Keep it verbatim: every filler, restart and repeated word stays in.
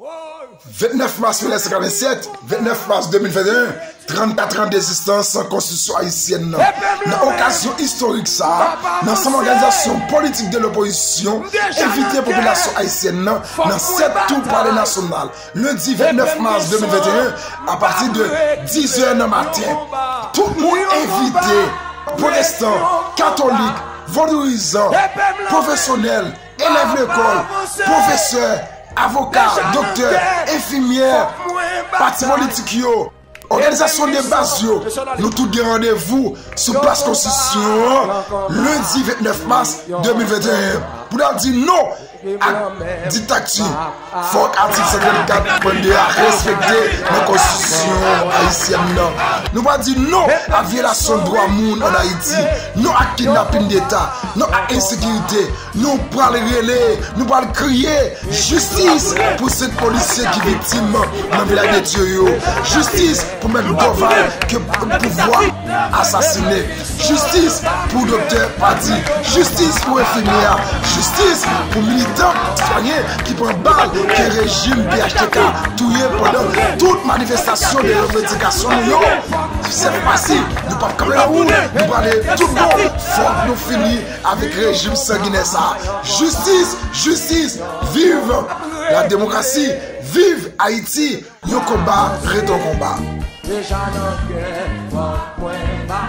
Vennèf mas mil nèf san katrevennsèt, vennèf mas de mil venteyen, trannkat an dezistans konstitisyon ayisyèn nan. Nan okazyon istorik sa a, nan ansanm òganizasyon politik de lopozisyon envite popilasyon ayisyèn nan nan sèt tou Palè Nasyonal, lendi vennèf mas de mil venteyen, apati de dizè nan maten. Tout moun envite, pwotestan, katolik, vodouyizan, pwofesyonèl, elèv lekòl, pwofesè, avoka, doktè, enfimyè, pati politik yo, òganizasyon de baz yo, nou tout gen randevou sou plas konstitisyon an, lendi vennèf mas de mil venteyen, pou n al di non ak diktati. Fòk atik san trannkat pwen de a respekte nan konstitisyon ayisyèn nan. Nou pa di non ak vyolasyon dwa moun ann Ayiti, non ak kidnapin deta, non ak ensekirite. Nou pral rele, nou pral kriye jistis pou senk polisye ki viktim nan vilaj de Dye yo. Jistis pou mèt Dorval ke pouvwa asasinen. Jistis pou doktè Padi. Jistis pou enfimyè. Jistis pou militan sitwayen ki pran bal ke rejim P H T K touye pandan tout manifestasyon de revandikasyon nou yo. Sèt fwa si, nou p ap kanpe nan wout, nou prale tout bon. Fòk nou fini avèk rejim sanginè sa. Jistis, jistis, viv la demokrasi, viv Ayiti. Yon konba ret yon konba. Deja nan kè, mwen pa